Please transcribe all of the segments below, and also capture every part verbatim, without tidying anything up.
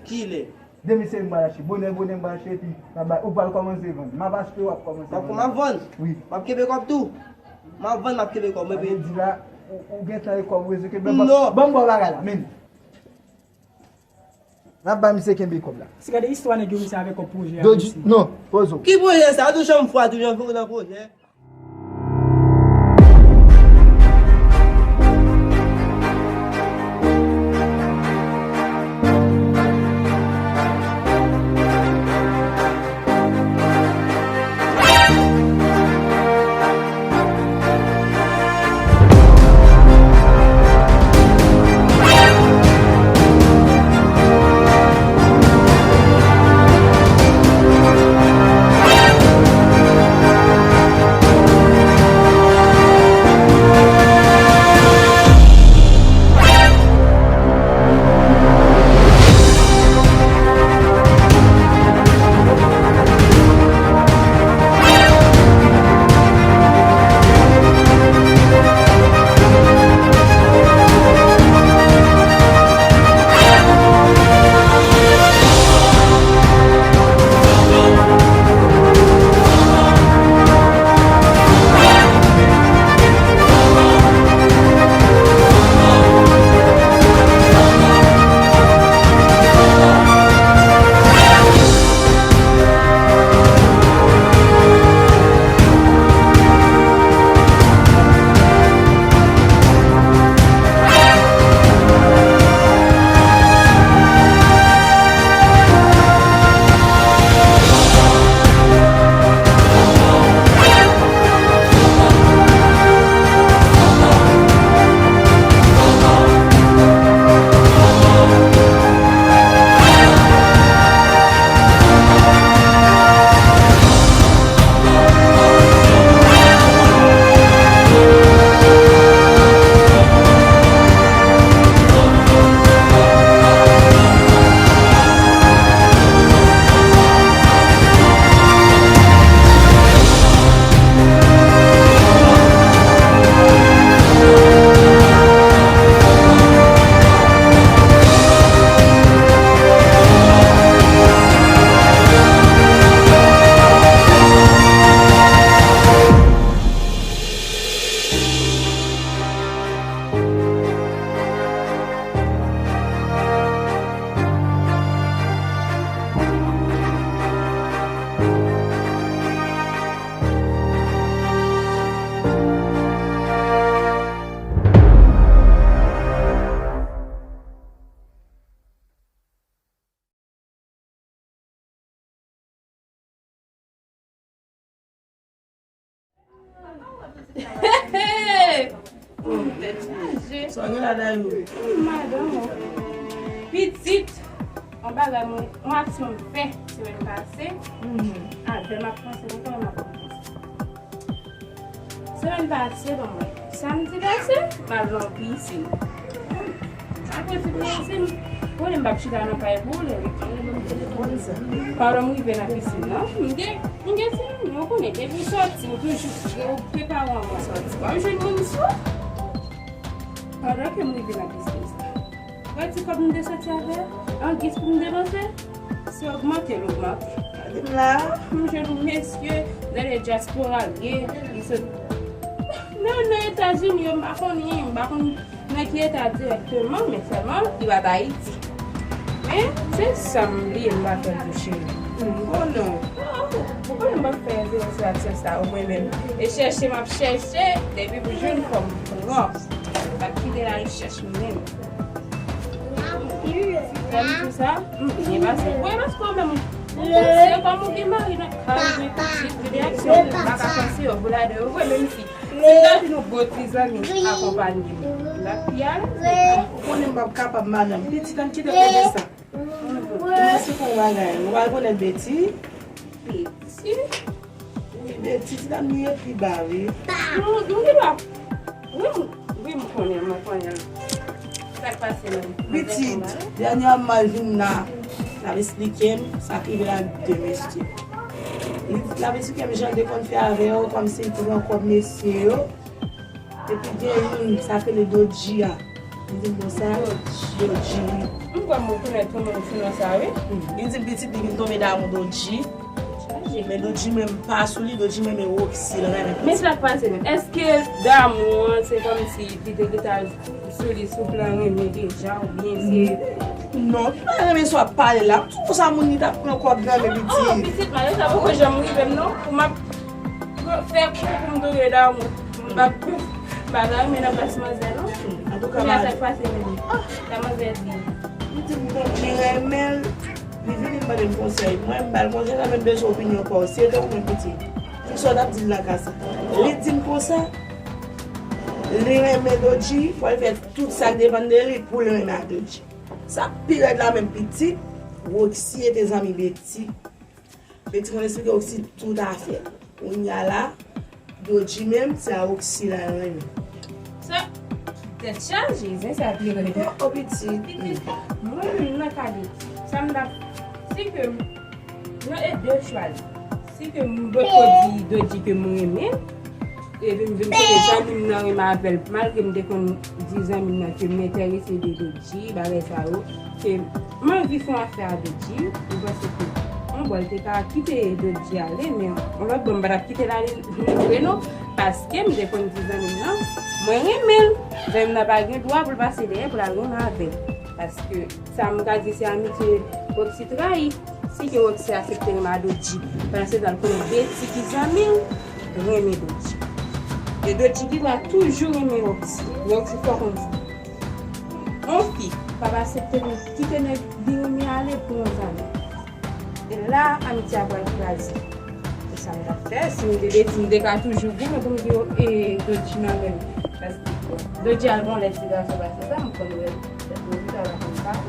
Kilè? Demen se m pral achte. Bonè, bonè m pral achte, epi m ap ba-, ou pral kòmanse vann. M ap achte, w ap kòmanse vann. M ap vann? Wi. M ap kenbe kòb tou? M ap vann, m ap kenbe kòb. Mwen, sa vle di la, ou, ou gentan e kòb ou, se ke ban m, ban m ba w bagay la, men. N ap ba misye kenbe kòb la. Si gade istwa nèg yo, misye avè kòb pwojè a, Dodji, mesye. Non, poze w. Ki pwojè sa? Tou janm fwa, tou janm fwa nan pwojè. Sa gen la, Dayou? Madanm, pitit, yon bagay mwen, yon aksyon m fè semèn pase. Avè m ap panse, mwen konnen m ap panse. Semèn pase, bon, mwen, samdi pase, m al nan pisin. Apre fout nan pisin, konnen m p ap chita nan kay pou lè. Pandan m rive nan pisin nan, m gen, m gen ti moun, ou konnen, depi w sòti, ou toujou, ou prepare w anvan w sòti. Bon, m jwenn moun sou. Pandan ke m rive nan pisin sa, wè ti kòb m te sòti avè, an giz pou m depanse, se ogmante l ogmante. Gade m la. M jwenn yon mesye, nan le dyaspora l ye, li sot nan, nan Etazini yo, m pa konnen, m pa konn nan ki eta dirèkteman, men sèlman li pa t Ayiti. Men, se sa m li ye, m pa fè l touche. Oh non. Ou konnen m p ap fè zewo sou aksyon sa, ou mwen menm. E chèche m ap chèche, depi pou jwenn fò m pran. M p ap kite lari chèche mwen menm. Fè m di sa, m byen pase. Wi, paske ou menm, ou panse kòm ou gen mari nan kay, ou gen pitit, ou gen aksyon, ou pa ka panse yo pou lade yo vre, menm si, si ta vin yon bon ti zanmi akonpanye m, m t ap pi alèz. Ou konnen m p ap kapab, madanm. Pitit, ann kite kote sa. Mwen se pou bagay. Nou pral konnen Betty. Betty. Betty, ti dam li ye pi ba, wi. Nou, nou li ba. Wi, m, wi, m konnen, mwen konnen. Sa k pase menm? Pitit, dènyèman l vin la, l ap esplike m sa k rive l ak de mesye. Li, l ap esplike m jan l te konn fè avè yo, kòmsi l te pran kòb mesye yo. Epi gen youn, sa k rele Dodji a. Li di m konsa, Dodji, wi. M Kwè m rekonèt yon moun sou non sa, wi. Li di m pitit li vin tonbe damou Dodji. Men Dodji menm pa sou li, Dodji menm e Roxy l renmen. Men sa k pase menm? Èske damou an se kòmsi li te gentan sou li sou plan renmen deja oubyen se. Non, li pa renmen sa w ap pale la. M sou konsa moun li t ap pran kòb nan men pitit. Oh, pitit, malè sa poko janm rive m non. Pou m ap fè kou pou m tonbe damou. M pa, m pa ta renmen nan plas manzè non. Antouka, kounye a sa k pase menm? Ah, la manzè di. Li di m li renmen l, li vini mande m konsèy. Mwen, m ba l konsèy la, men m bezwen opinyon pa w. Si se te ou menm pitit, kisa w t ap di l nan ka sa? Li di m konsa, li renmen Dodji, fò l fè tout sa k depann de li pou l renmen ak Dodji. Sa k pi rèd la menm pitit, Roxy te zanmi Betty. Betty konn esplike Roxy tout afè. Kounye a la, Dodji menm, se a Roxy l al renmen. Sa, tèt chaje, zen sa pi rèd. Oh, oh pitit. Pitit, mwen menm nan ka Dodji, sa m t ap, si ke m, nan e de chwa li. Si ke m poko di Dodji ke m renmen l, epi m vin kote zanmi m nan renmen avè l, malgre m te konn di zanmi m nan ke m enterese de Dodji, bagay sa yo, ke m anvi fè yon afè a Dodji, m panse ke yon bò l te ka kite Dodji ale, men yon lòt bò m pa t ap kite l ale non vre non, paske m te konn di zanmi m nan, mwen renmen l, zanmi m nan pa gen dwa pou l pase dèyè pou l al renmen avè l, paske sa m ka di se amitye Roxy trayi. Si ke Roxy aksepte renmen a Dodji, pandan se tan l konnen Betty ki zanmi l renmen Dodji. E Dodji ki dwa toujou renmen Roxy. Roxy fò konn sa. Yon fi p ap aksepte pou kite nèg li renmen ale pou yon zanmi. E la, amitye a pral kraze. Se sa m t ap fè. Si m te Betty, m te ka toujou goumen pou m di e Dodji nan men m. Paske Dodji al gon lè ti gason pase sa, m konn wè. Dodji ta la konn pa.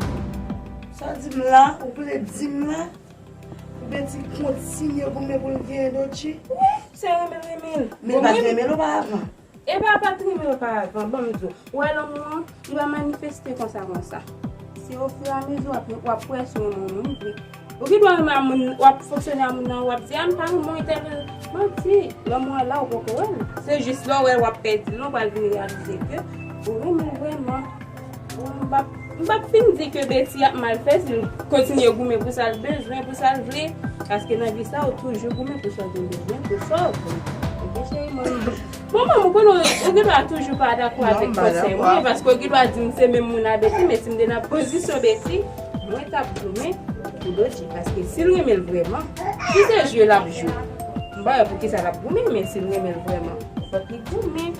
Sa w di m la, ou vle di m la, pou Betty kontinye goumen pou l genyen Dodji? Wi, se renmen l renmen l. Men l pa t renmen l oparavan? E pa pa t renmen l oparavan, ban m di w. Ou wè lanmou an, li pa manifeste konsa konsa. Se ofiramezu w ap, w ap wè si w renmen yon moun vre. Ou gen dwa renmen a moun, w ap fonksyone a moun nan, w ap di, a m pa renmen w entèl. Manti, lanmou an la, ou poko wè l. Se jis lè w wè l w ap pèdi l, ou pral vin reyalize ke ou renmen l vrèman. M p ap, m p ap fin di ke Betty ap mal fè si l kontinye goumen pou sa l bezwen, pou sa l vle. Paske nan vi sa, ou toujou goumen pou sa w te bezwen, pou sa w vle. Oke, cheri, mwen, bon, manman, ou konnen ou gen dwa toujou pa dakò avèk konsèy mwen, paske ou gen dwa di m se menm moun a Betty, men si m te nan pozisyon Betty, mwen t ap goumen pou Dodji. Paske si l renmen l vrèman, si se jwe l ap jwe, m pa wè poukisa l ap goumen, men si l renmen l vrèman, fòk li goumen.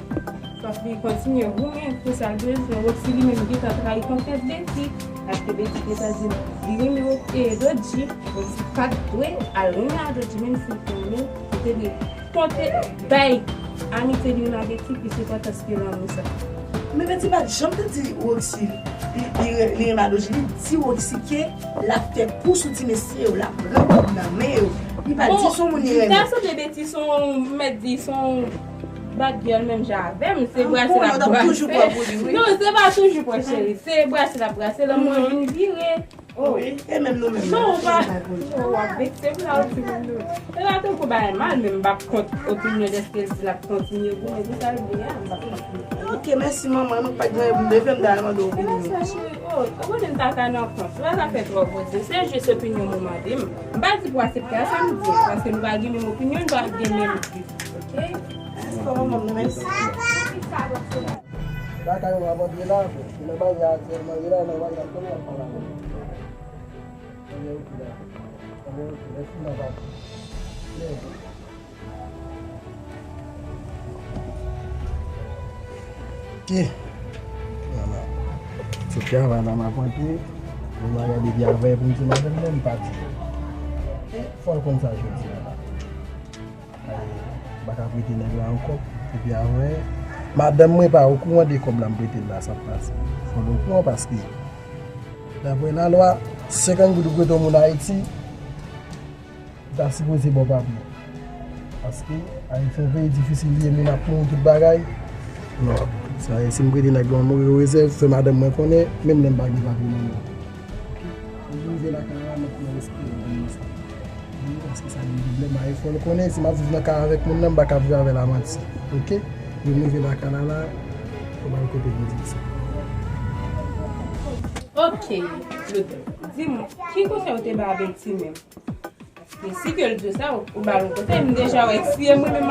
Fòk li kontinye goumen pou sa l bezwen. Roxy li menm gentan trayi konfyans Betty. Paske Betty gentan di l li renmen Ro- e Dodji. Roxy pa t dwe al renmen a Dodji, menm si l te renmen l, li te dwe konte bay amitye li menm a Betty plis enpòtans ke lanmou sa. Men Betty pa t janm te di Roxy li, li, li renmen a Dodji. Li di Roxy ke l ap fè kou sou ti mesye yo, l ap pran kòb nan men yo. Li pa t di se yon moun li renmen. Ta sanble Betty se yon, mèt di se yon bad girl menm jan avè m, se brase l ap brase. Non, se pa toujou pran cheri, se brase l ap brase, lanmou an vin vire. Oh wi, e menm nou menm. Non, ou pa, oh, w ap vekse m la, ou di moun nou. E la tankou bagay mal, men m p ap kont opinyon dèske l di l ap kontinye goumen pou sa l vle a, m p ap kontinye. Ok, mèsi manman, nou pa t gen anyen pou m te fè, m ta al mande w opinyon. Kòman sa cheri? Oh, ou konnen m ta ka nan kont. Se pa zafè twò poze, se jis opinyon m ou mande m. M pa di pou w aksepte a sa m di, paske nou pa gen menm opinyon, nou pa gen menm bi. Ok? Dakò, manman, mèsi. Lakay ou ap antre la, se nan bagay a aktyèlman ye la, nan bagay la konnen y ap pale avè w. Anyen oke la. Anyen oke, mèsi nan bagay. Ok. Vwala. Se travay la m ap antre. Mwen m a gade byen avè pou m di madanm nan m pati. E fò l konn sa jodi a la. M pa ka prete nèg la ankò. Epi avè, madanm mwen pa okouran de kòb la m prete l la, sa k pase. Fò l okouran paske, daprè lalwa, senkant goud ou prete yon moun Ayiti, ou ta sipoze ba w papye. Paske Ayiti se yon peyi difisil li ye, moun ap mouri tout bagay. Non, sa, si m prete nèg la yon move rezèv, fè madanm mwen konnen, menm lè m pa gen papye nan men m. Lè m rive lakay la, m ap pran respè nan sa. Wi, paske sa gen pwoblèm, a, e fò l konnen, si m ap viv nan kay avèk moun nan, m pa ka viv avè l a manti. Oke? Lè m rive lakay la, la, fò m al kote m di sa. Ok, Claude, di m, ki konsèy ou te ba Betty menm? Paske si ke l di w sa, ou, ou ba l yon konsèy, m deja wè si e mwen menm,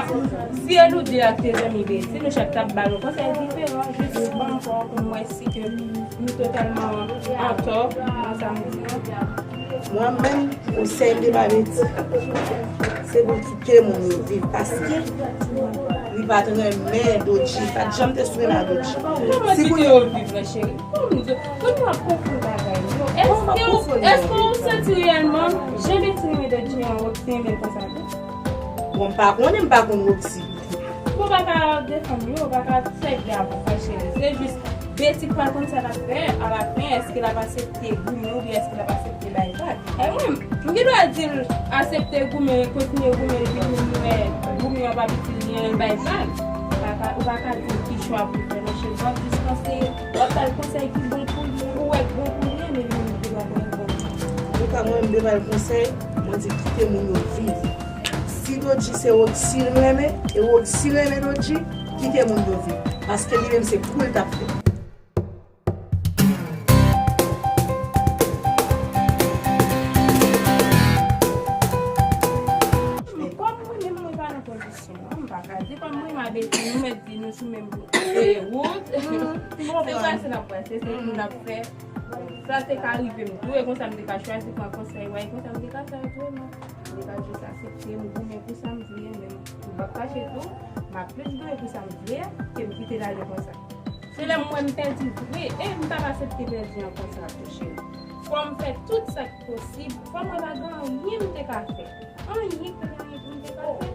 si e nou de a k te zanmi Betty, nou chak t ap ba l yon konsèy diferan, jis ban m kò pou m wè si ke nou totalman antò nan sa m di an. Mwen menm, konsèy m te ba Betty, se pou l kite moun yo viv, paske li pa t renmen Dodji, li pa t janm te sou renmen ak Dodji. Kòman kite yo viv la, cheri? Kòman, kòman w ap konfonn bagay yo? Èske w, èske w santi reyèlman jan Betty renmen Dodji an, Roxy renmen l konsa tou? Bon, m pa konnen, m pa konn Roxy. Bon, pa ka defann yo, pa ka fè gè a pou fache yo. Se jis Betty k pral konn sa l ap fè alafen, èske l ap aksepte goumen oubyen èske l ap aksepte bay vag. E mwen, m gen dwa di l aksepte goumen, kontinye goumen epi nou wè goumen an p ap itil li anyen, l bay vag. Ou pa ka, ou pa ka di l ki chwa pou l fè, monchè. W ap jis panse, w ap ba l konsèy ki bon pou li, ou wè k bon pou li, men li menm li te pa konn bon. Antouka, mwen, m te ba l konsèy, mwen di kite moun yo viv. Si Dodji se Roxy l renmen, e Roxy renmen Dodji, kite moun yo viv. Paske li menm se kou l t ap fè. Men kòm mwen menm mwen pa nan pozisyon an, m pa ka di kòm mwen m a Betty, nou mèt di nou sou menm, eh, wout. Se pase n ap pase, se pou n ap fè. Sa te ka rive m tou, e konsa m te ka chwazi pran konsèy, wè, e konsa m te ka fè tou, non. M te ka jis aksepte, m goumen pou sa m vle, men m p ap kache tou, m ap plis goumen pou sa m vle a, ke m kite l ale konsa. Se lè m wè m pèdi vre, e m p ap aksepte pèdi an konsa tou, cheri. Fò m fè tout sa k posib, fò m wè pa gen anyen m te ka fè. Anyen k te gen anyen pou m te ka fè,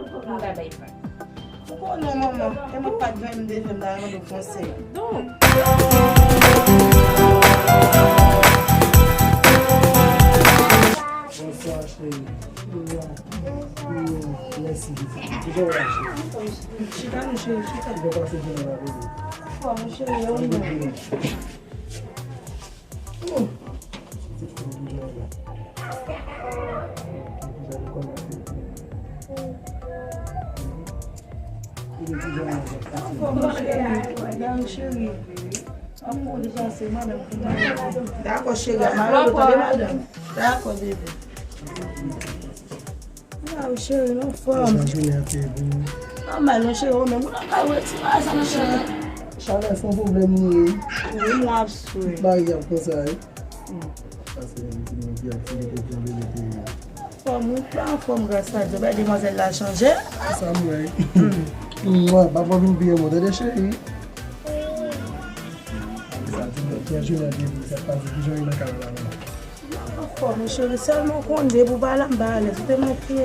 m ta bay vag. Ou konnen, manman, e mwen pa t gen anyen m te fè, m ta mande w konsèy. Donk. Bonswa, cheri. Mèsi, pitit. Kijan w ye, cheri? Chita non, cheri, chita. Kijan w pase jounen la, bebe? Anfòm, cheri, e ou menm? Pitit, kijan w ye? Anfòm, cheri. Anfòm, cheri. Ann kouri pase madanm pou madanm. Dakò, cheri, a madanm, tande madanm. Dakò, bebe. Waw, cheri, anfòm. Jan jounen an te ye pou ou? Nòmal, non, cheri, ou menm, ou nan kay, ou retire sa, non, cheri. Chalè se yon pwoblèm li ye. Wi, m ap swe. Tout bagay ap konsa, wi. Paske yon ti moun ki ap fini te jan bebe te ye. Anfòm, wi, pa anfòm, gras a Dye. Bay demwazèl la chanje. Sa m wè. Mwen, pa fò vin piye mwen, tande, cheri. Sa ti moun ki ap jounen an te ye pou ou, sa pa di kijan w ye nan kay la, non. Anfòm, cheri, sèlman w konnen depi w pa la, m pa alèz. Ou te manke m.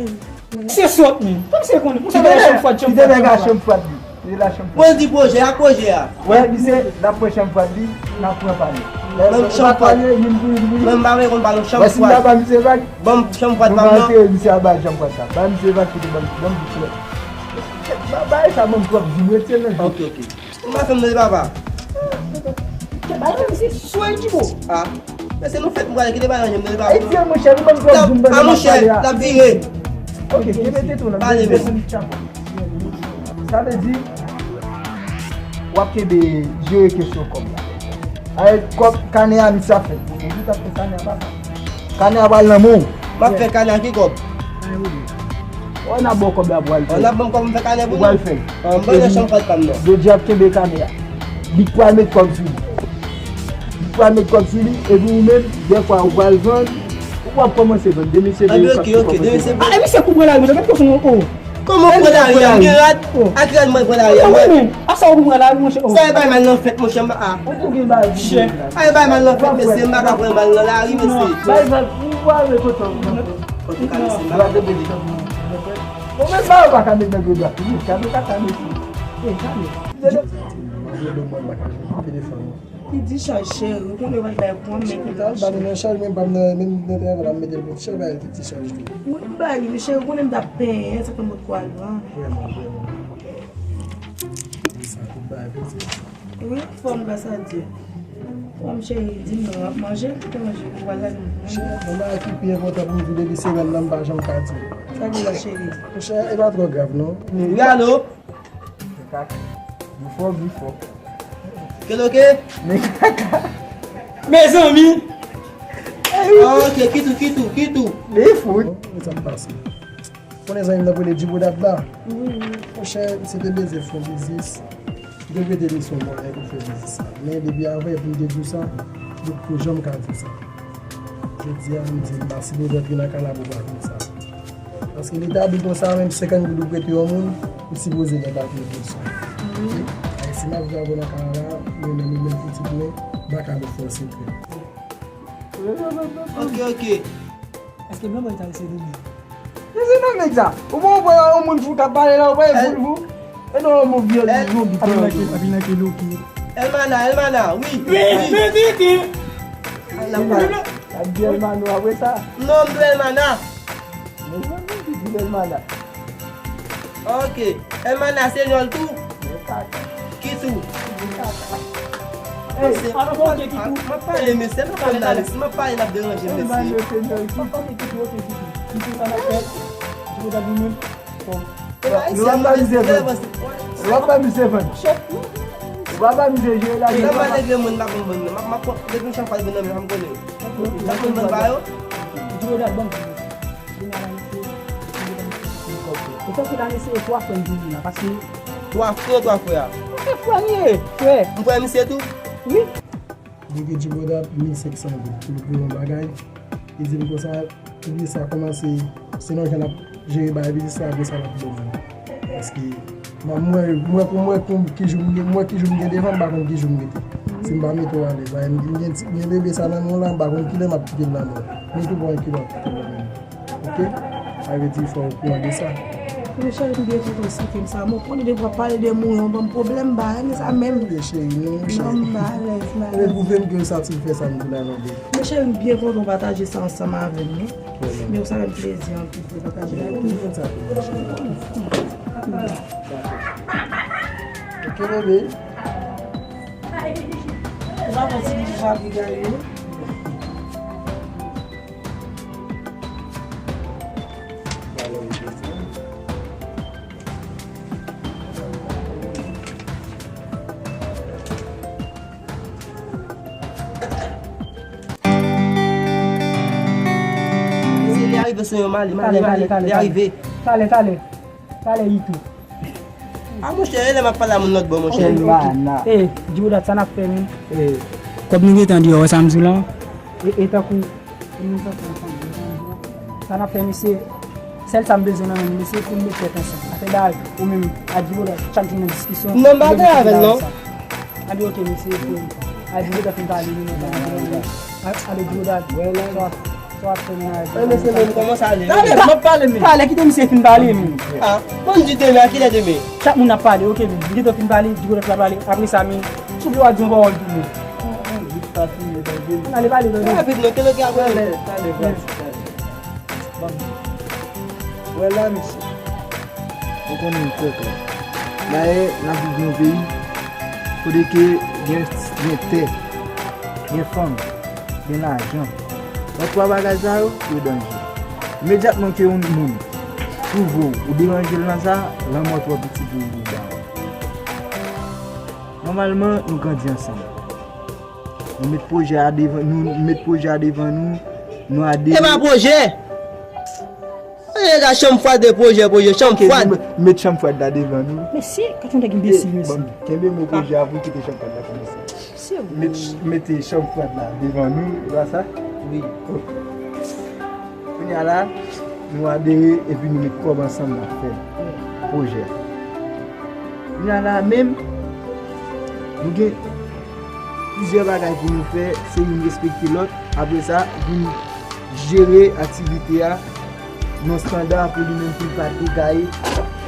Se sòt, men. Kòm se konnen, pou sa, la chanm fwad, chanm fwad, chanm fwad. Li la chanm fwad. Mwen di pwojè a, pwojè a. Wè, misye, n ap pran chanm fwad li, n ap pran pa li. Lè nou pa pale, youn pou youn pou youn. Mwen m pa vle konn pa nou chanm fwad. Wè, si m ta ba misye vag, ban m chanm fwad pa m nan. Misye a ba chanm fwad la. Ba misye vag, kite ban m, ban m di frè. Ba, ba, e sa ban m twòp di, m retire nan vi. Ok, ok. Ou pa fè m mele papa. Kè bagay, misye swen ki bon. Ah. Men se nou fèt m pral kite bagay, mele papa. Etye, monchè, nou ban m twòp zoom, ban m pale a. L ap vire. Ok, kenbe tete w la, pale, men. Sa vle di, w ap kenbe jere kesyon kòb la. Ay, kòb, kanè a, misye ap fè. Misye ap fè kanè a, papa. Kanè a pral nan men w. M ap fè kanè a ki kòb? Wè, n ap ba w kòb la pou w al fè. N ap ban m kòb m fè kanè pou nou? Ou pral fè. Ah, m pral nan chanm fwad pa m nan. Dodji ap kenbe kanè a. Li pral met kòb sou li. Li pral met kòb sou li, epi ou menm, dèfwa ou pral vann, ou p ap kòmanse vann. Demen se veye. Ah, ok, ok, demen se veye. Ah, e misye kou pran lari, monchè, mèt kochon, oh. Kòman w pran lari a? M gen rad? A ki rad mwen pran lari a, mwen? A sa w pran lari, monchè? Sa e bay mal nan fèt, monchè, m a. Ou gen mal. Chè. A e bay mal nan fèt, mesye, m pa ka pran mal nan lari, mesye. Bay mal, ou pa ale kote w. Kote w ka, mesye, m pa ka pran. Bon, men sa yo pa ka met nan gwo dwa. Gade kaka, mesye. E, gade. Mwen pa ka jwenn telefòn. Li dichaj, cheri, ou konnen yo pa t bay kòb, men kounye a. Ou ta al ba li nan chaj, men pa m nan, men nan telefòn, pa m mete l pou dichaj, ba li tout dichaj tou. Wi, m ba li, men cheri, ou konnen m t ap penyen, sa fè m potko al pran. Vrèman, vrèman. Sa tout bagay posib. Wi, anfòm, gras a Dye. Anfòm, cheri, di m non, w ap manje, kite manje, ou pral lage m pou manje. Cheri, yon bagay ki pi enpòtan pou m di depi semèn nan, m pa janm ka di w. Sa ki la, cheri? Monchè, e pa twò grav, non. Wi, alo? Men kaka. Bifò, bifò. Keloke? Men kaka. Mezanmi! Ok, kit ou, kit ou, kit ou. Li fou. Bon, sa k pase? Konnen zanmi m nan k rele Djibodat la? Wi, wi. Monchè, misye te bezwen fè yon biznis. Li te prete misyon mwen pou fè biznis sa. Men depi avan, epi m te di w sa, li poko janm ka di sa. Jodi a, m di, m pa sipoze antre nan kalabou pa konn sa. Paske li tabli konsa, menm senkant goud ou prete yon moun, ou sipoze gen papye pou sa. Wi. Ay, si m ap viv avè w nan kalabou, mwen menm, mwen menm pitit mwen, m pa ka ofri w sekrè. Ok, ok. Èske m nan mwen ta eseye vini? Mesye nan nèg sa. Ou bon, ou pran yon moun fou k ap pale la, ou pran yon moun fou. E non, yon moun vye, yon zonbi. Apil nan ke, apil nan ke loke. Elmana, Elmana, wi. Wi, wi, wi, wi. Al nan pale. Ap di Elmana apre sa. Non, m di Elmana. Mezanmi, ki di Elmana. Ok. Elmana se nòl tou? Kitou. Ey, se, avan pou ke Kitou. M ap pale, mesye, m ap pale, Alex, m ap pale, n ap deranje, mesye. Avan pou ke Kitou, ok, Kitou. Kitou, sa n ap fè? Kitou, ta di menm. Bon. Nou ap ba misye fè. Nou ap ba misye fè. Ou pa ba misye jwe la. Sa m ale gen moun la konn bann nan. M ap, m ap, depi m chak fwa l vin nan men, m konnen. Sa konn bann ba yo? Kitou, dat bann. Ou fè kou la, mesye, twa frè m vini la, paske twa frè, twa frè a. Ou fè frè m ye, frè. M frè misye tou? Wi. Li di Djibodat mil senk san goud pou l pou yon bagay. Li di m konsa, li di sa kòmanse, se nan jan l ap jere bagay biznis la, apre sa l ap ban m. Paske, mwen, mwen, mwen, mwen, mwen, ki jou m gen, mwen, ki jou m gen devan, m pa konn ki jou m rete. Si m pa mete w alèz, m gen, m gen bebe sa nan men w la, m pa konn kilè m ap kite l nan men w. Men tou pran kilè w ap kite l nan men w. Ok? Sa vle di fò w okouran de sa. Mwen cheri, m byen kontan sou fim sa. Mwen konnen depi w ap pale de moun, yon banm pwoblèm, m pa renmen sa menm. Mwen cheri, non, mwen cheri. Non, m alèz, m alèz. Mwen pwouve m ke sa ti fè sa m di la nan de. Mwen cheri, m byen kontan w pataje sa ansanm avè m, wi. Men ou sa fè m plezi anpil pou w pataje avè m. Mwen konn sa tou, mwen cheri. Ok, bebe. Ou pa konn si li pa pi gaye. Li arive sou yon mali, mali, mali, li arive. Talè, talè. Talè, Ito. A monchè, e lè m ap pale a moun lòt bò, monchè. Elmana. E, Djibodat, sa n ap fè menm? E, kòb nou gentan deyò, wè sa m di w la? E, e tankou, e nou tankou ansanm, sa n ap fè, mesye, sèl sa m bezwen nan men nou, mesye, pou n met tèt ansanm. Afè bagay, ou menm, a Djibodat, chak jou nan diskisyon. Non, m pa gen avè l, non. Anben, ok, mesye, pou a Djibodat fin pale, nou, nou, nou, nou. A, ale, Djibodat. Sa w ap fè menaj. Mwen, mesye, menm, kòman sa ale? Talè, m ap pale, men. Talè, kite misye fin pale, men. A, bon, di demen, a kilè demen? Chak moun ap pale, ok, men. Li gentan fin pale, Djibodat la pale. Apre sa, men, si w vle w a di yon pawòl tou, men. Jis pa fini, tande. Ale pale, tande. Rapid, non, kèlè ki ap rele? Talè, talè, talè. Bon. Wè la, mesye. Ou konnen l trè klè. Dayè, n ap viv nan yon peyi kote ke gen, gen tè, gen fanm, gen lajan. Nan twa bagay sa yo, yo danje. Imedyatman ke yon moun twouve w, ou deranje l nan sa, lanmò twò piti pou ou ba w. Nòmalman, nou grandi ansanm. Nou met pwojè a devan, nou met pwojè a devan nou, nou adere. E pa pwojè! Pwojè sa, chanm fwad, pwojè, pwojè, chanm fwad. Met chanm fwad la devan nou. Mesye, gad yon nèg enbesil, mesye. Bon, kenbe mo pwojè a pou kite chanm fwad la kòmanse. Met, mete chanm fwad la devan nou, se pa sa? Wi. Kounye a la, nou adere epi nou met kòb ansanm, n ap fè pwojè a. Kounye a la menm, nou gen plizyè bagay pou nou fè, se youn respekte lòt, apre sa, vin jere aktivite a nan estanda pou li menm pou l pa egaye.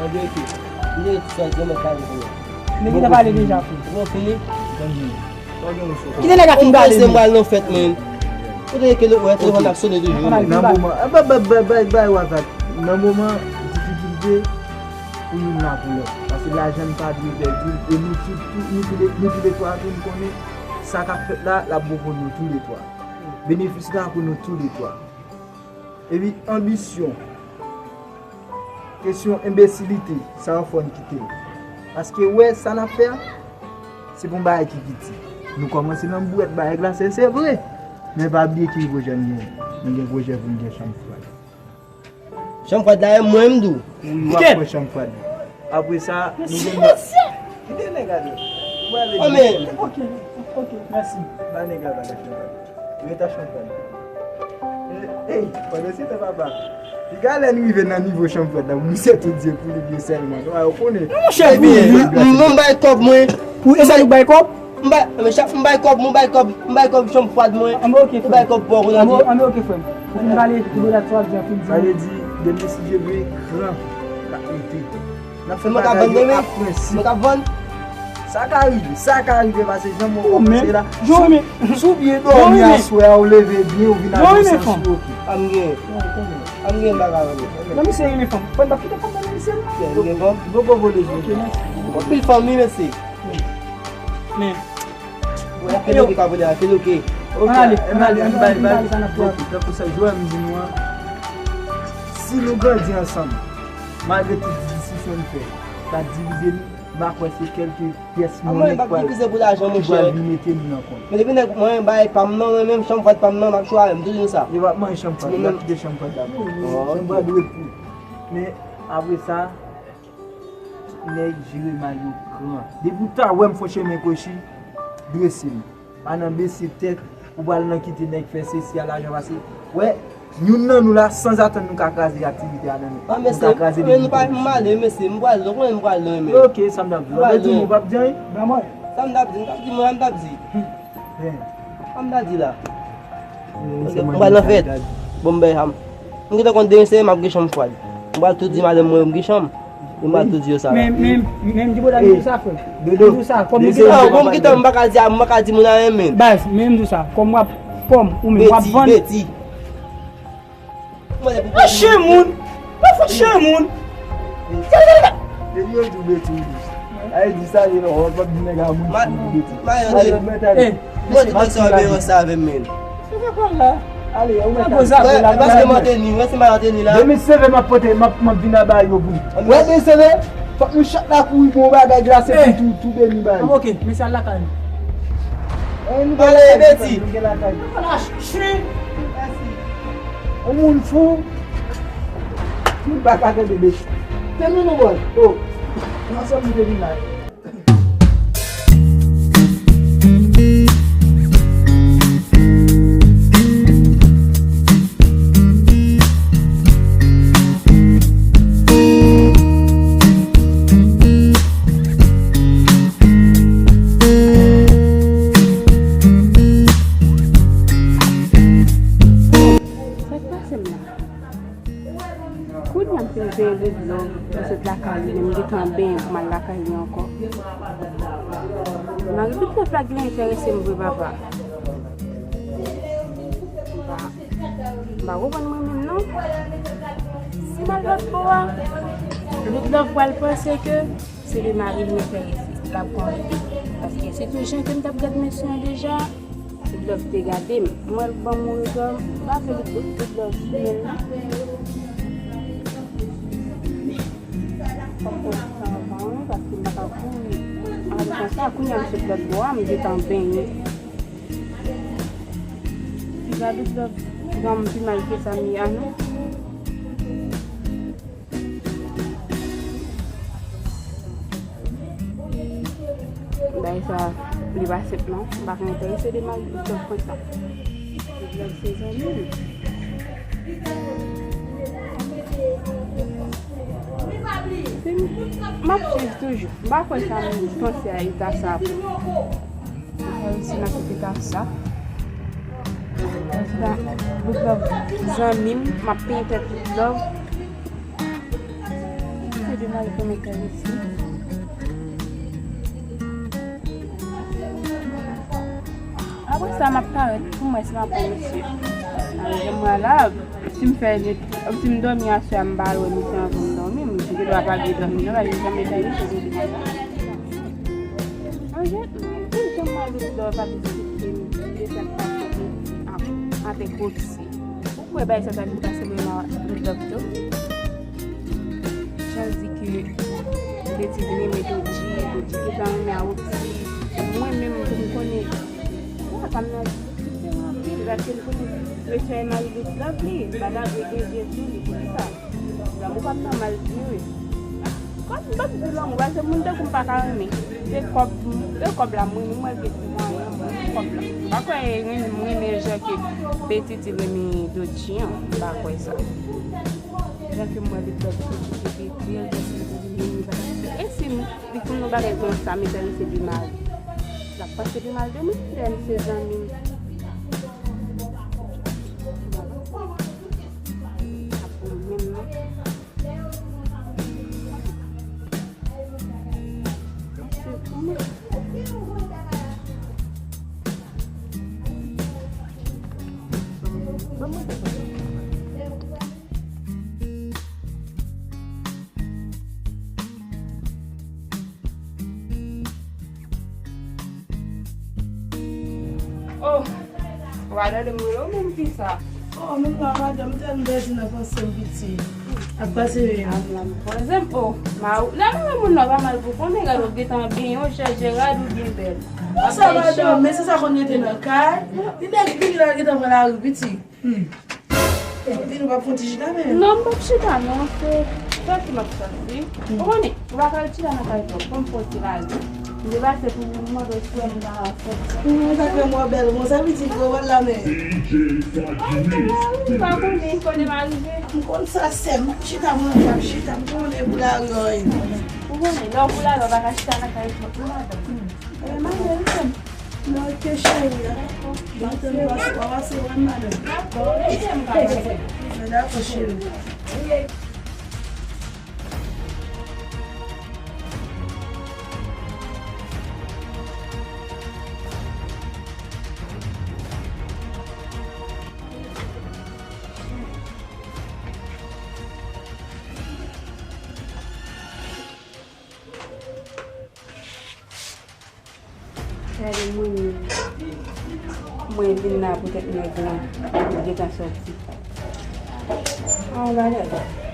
Tande, ok. Li te santi mwen pale pou yo. Men ki te pale deja, frè. Bon, fini. Tande. Kite nèg la fin pale, men. Mwen al nan fèt, men. Kote ke nou wè telefòn ap sone toujou. Nan moman, a, bay, bay, bay, bay, bay, wazak. Nan moman difikilte, pou youn la pou lòt. Paske lajan n pa dwe pèdi l, e nou tout, tout, nou tou le, nou tou le twa tou, nou konnen sa k ap fèt la, l ap bon pou nou tou le twa. Benefis la pou nou tou le twa. Epi anbisyon, kesyon enbesilite, sa yo fò n kite l. Paske, wè, sa n ap fè a, se pa yon bagay ki piti. Nou kòmanse nan bourèt bagay glase, se vre. Men pa bliye ki pwojè m gen. M gen pwojè pou m gen chanm fwad. Chanm fwad la, e mwen m di w. Wi, w ap pran chanm fwad. Apre sa, nou gen dwa. Kite nèg la, nou prale. Oke, oke, mèsi. Ba nèg la bagay chanm fwad. Rete chanm fwad. Ey, pandan se tan, papa. Piga lè n rive nan nivo chanm fwad la, misye tout zye pou li vye sèlman. Nou a yo konnen. Non, monchè, pou li, m bay kòb mwen. Pou e sa li bay kòb? M bay, men chak m bay kòb, m bay kòb, m bay kòb chanm fwad mwen. Anben, oke, frè. M bay kòb pou w konn. Anben, oke, frè m. Ou fin pale, tout bagay sa w ap di an fin di. Sa vle di, demen si Dye vle, gran k ap mete. N ap fè bagay yo ak prensip. Mwen k ap vann. Sa ka rive, sa ka rive, pase jan mwen kòmanse la. Si w byen dòmi aswè a, ou leve byen, ou vin al yon sans, ou oke. Pa m gen, pa m gen bagay avè l. Non, misye renmen fanm. Fò n pa kite fanm nan men misye, non. Misye renmen fanm. Li poko vole jou. Oke, mèsi. Anpil fanm, wi, mesye. Men. Ann ale, ann ale, ann ale, ann ale sa n ap fè. Tankou sa, Joel, m di nou an, si nou grandi ansanm, malgre tout diskisyon n fè, sa divize nou, m pa kwè se kèlke pyès monnen ki pral, ki pral vin mete nou nan kont. Men depi nèg mwen bay pa m nan, mwen menm chanm fwad pa m nan, m ap chwa avè m, m toujou di nou sa. Yo p ap manje chanm fwad, yo p ap kite chanm fwad la. Chanm fwad ret pou. Men apre sa, nèg jere mal yo gran. Depi w ta wè m fè yon chemen kwochi, drese m. Pa nan bese tèt, ou pral nan kite nèg fè sesi a lajan pase. Wè, youn nan nou la, sanzatann nou ka kraze aktivite a nan nou. Nou ka kraze depi nou pa m ale, mesye, m pral, ou konnen m pral lwen, men. Oke, sa m t ap di w. Ou te di m ou p ap di anyen? Sa m t ap di, m t ap di, mwen, m t ap di. Sa m ta di la. M pral nan fèt. Bon, m bay ham. M gentan konn demen se m ap gen chanm fwad. M pral tou di madanm mwen m gen chanm. M pral tou di yo sa la. Men, men, men, m di bòda m di sa, frè. M di sa, kòm m gentan. Kòm m gentan, m pa ka di, m pa ka di moun anyen, men. Baz, men m di sa, kòm w ap, kòm ou menm w ap vann. Beti, Beti. Fache moun! Pa fache moun! Depi yo di w beti, w di. Ay, di sa, yo, w ap di nèg a moun si w di beti. Mayon de. Mwen di konsa w byen konsa avè m, men. Se pa pral la. Ale, ou mèt ale. Paske m an teni, wè se m an teni la. Demen seve m ap pote, m ap, m ap vin aba yo pou nou. Wè demen seve, fòk nou chak la kouri bon bagay glase pou tou, tou demen bay. Oke, mesye al lakay nou. Ale, beti. Ala, chri. Mèsi. Yon moun fou. Moun pa ka tande beti. Tande non, bòy. Oh. Ansanm nou te vin la. Sa k pase m la? Kounye a m fin peye Good Love, m sot lakay li, men m gentan benyen pou m al lakay li ankò. Mari Good Love la genlè enterese m vre, papa. M pa, m pa konprann mwen menm, non. Si m al lòt bò a, Good Love pral panse ke se de mari l m enterese, l ap konn. Paske se tou jan ke m t ap gad mesye an deja. Good Love te gade m. M wè l ban m yon regard. M pa vle Good Love, Good Love sou men l, non. Fòk mwen pran tan avan wi, paske m pa ka kouri. Ann konsa, kounye a m sot lòt bò a, m gentan benyen. Piga Good Love pran m pi mal ke sa m ye a, non. Bagay sa, li pa senp non. M pa ka enterese de mari Good Love konsa. Good Love se zanmi m. Se m, m ap swiv toujou. M pa kwè sa m panse a eta sa. Sa reyisi nan tout eta sa. Antouka, Good Love zanmi m, m ap penyen tèt Good Love. Se de mari pou mete reyisi. Apre sa, m ap parèt pou m wè si m ap wè misye. Nan janm mwen la, si m fè, si m dòmi aswè a, m pa al wè misye anvan m dòmi, m gen dwa pa vle dòmi non, paske janm enterese de mari la. An jan, tout jan m wè Good Love ap diskite m, m desèt pa kote avèk Roxy. Ou kwè bagay sa ta vin pase mwen nan Good Love tou? Jan l di ke Betty vin renmen Dodji, Dodji gentan renmen a Roxy. Mwen menm, pou m konnen, wa pa m nan difikilte anpil, paske m konnen mesye a mari de love li, m pa ta vle gen je sou li, poukisa? Lanmou pa m nan mal diri. Kòb, m p ap di lanmou, paske moun tankou m pa ka renmen. Se kòb, se kòb la, mwen, mwen gen ti mwayen, mwen, kòb la. M pa kwè renmen, renmen jan ke Petit renmen Dodji an, m pa kwè sa. Jan ke m wè Big Dog sou T V, jan ke li di li pa ta. E si li konn yon bagay konsa, m enterese li mari. L ap panse pi mal de mwen, lè m se zanmi m. Ap pou mwen menm, non. Oh, w a tande m rele w menm fi sa. Oh, menm la, madanm, m tèlman pèdi nan panse m piti. Ap pase byen. Ap la m pran zam. Oh, ma ou. Nan men moun nan pa mal pou konnen, gade w gentan byen, yon chèche rad ou byen bèl. Bon, sa, madanm, men se sa konn rete nan kay. Li nèg vini la, gentan pran lari piti. Hmm. Ou di nou p ap fè yon ti chita menm? Non, m p ap chita non, se sòti m ap sòti. Hmm. Ou konnen, ou pa ka ret chita nan kay twòp, fò m fè yon ti lari. M te pase pou m mande w si w wè m ta sòti. Hmm, sa fè mwen bèl, bon, sa vle di gwo wòl la men. Ou pa konnen, konnen m arive. M konn sa, sè m, m chita, mwen, m ap chita, m konnen pou lari, wi. Ou konnen, lè w pou lari, ou pa ka chita nan kay twòp, non, madanm. Hmm. E, madanm, sè m. Non, ok, cheri. Dakò. Dakò, w a pase wè m, madanm. Dakò, ok, m ka pase. Dakò, cheri. Gade mwen, mwen vin la poutèt nèg lan, li gentan sòti. An, gade,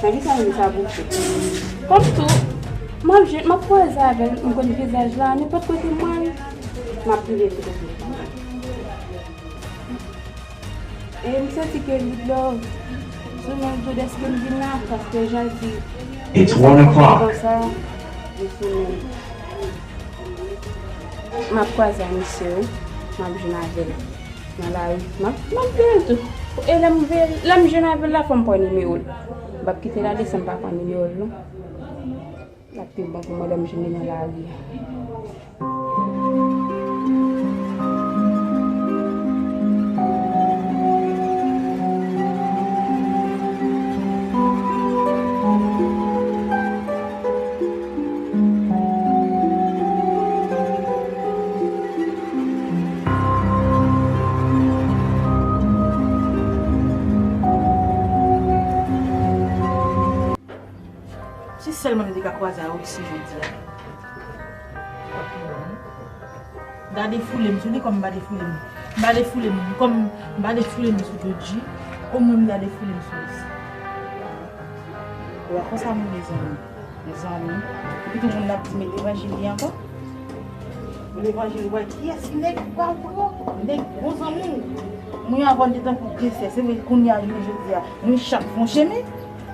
nan kisa moun sa bouke? Kòm tou, m ap jwenn, m ap kwaze avè l, m konn vizaj la, nenpòt kote m al, m ap rive sou kote. E m santi ke li love sou menm tou dèske m vin la, paske jan l di, It's one o'clock. Konsa, li sou menm. M ap kwaze a misye, wi. M ap jwenn avè l nan lari. M ap, m ap veye l tou. E lè m veye l, lè m jwenn avè l la, fò m pran nimewo l. M p ap kite l ale san m pa pran nimewo l, non. L ap pi bon pou mwen lè m jwenn li nan lari a. Si sèlman nou te ka kwaze a Roxy jodi a. M ta defoule m sou li kòm m pa defoule m. M pa defoule m kòm m pa defoule m sou Dodji. Omwen m ta defoule m sou Roxy. Ou wè konsa moun mezanmi. Mezanmi. Epi tout moun ap di men levanjil li ankò. Levanjil wè kiyès nèg pral pran. Nèg bon zanmi w. Mwen avan te tankou de sè. Se vre kounye a jounen jodi a. Mwen chak fon chemen.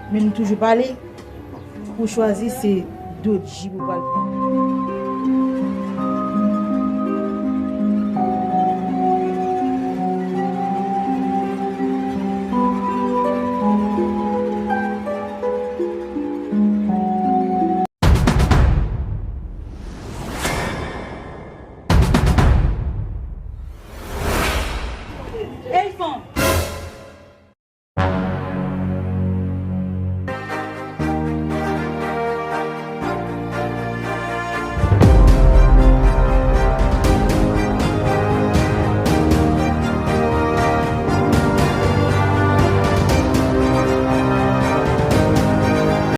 Men m toujou pale. Ou chwazi se Dodji pou pral pran.